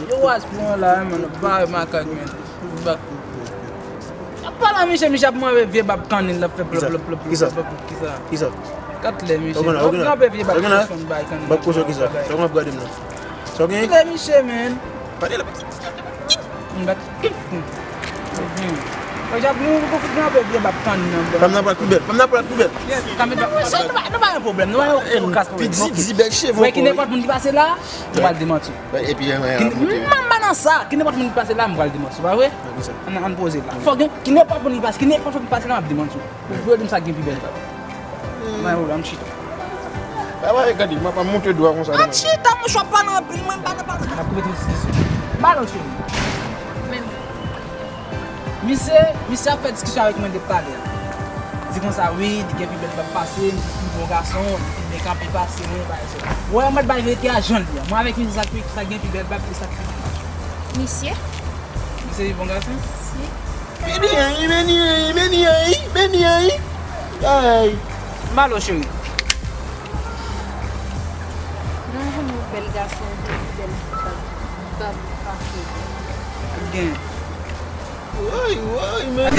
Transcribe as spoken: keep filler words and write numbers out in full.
Yo waz pou an la, man, ap bare makak, men. Bak. Ap pale a misye, misye ap mande vye bab kannin, l ap fè plop, plop, plop, plop, plop, kisa? Kisa? Kat lè, misye. Ou konn la, ou konn la. Ap mande vye bab kochon bay kannin. Bab kochon kisa? Sa w ap gade m nan. Sa w gen? Lè misye, men. Pale la. M bat. Fò jak nou, nou fout nan vye bab kannin nan. Fanm nan pral pi bèl. Fanm nan pral pi bèl. Yes, kannin nan. Nou pa, nou pa gen pwoblèm. Nou pa gen okenn kras pwoblèm. Pi di, di bèl cheve. Wè, ki nenpòt moun ki pase la, m pral demanti. Epi, m pa nan sa. Ki nenpòt moun ki pase la, m pral demanti. Pa vre? Ann, ann poze la. Fò gen, ki nenpòt moun ki pase, ki nenpòt moun ki pase la, m ap demanti. Ou vle di m sa gen pi bèl bab. Mwen, ou la, m chita. Ba, ba, gade, m ap monte dwa konsa. A chita, mouchwa, pale anpil, mwen, m pa nan pale. N ap koupe tout diskisyon. Ba non, cheri. Menm. Misye, misye ap fè diskisyon avèk mwen depi talè a. Di konsa, wi, li gen pi bèl bab pase m, li pi bon gason, li pi byen kanpe pase mwen, bagay sa. Wè, mwen bay verite a jan l ye a. Mwen avèk misye sa k pi, sa k gen pi bèl bab, e sa k pi bon gason. Misye? Misye pi bon gason? Si. Meni ay, meni ay, meni ay, meni ay. Ay. Malo, cheri. Nan yon bèl gason, yon bèl bab, bab pase. Gen. Woy, woy, men.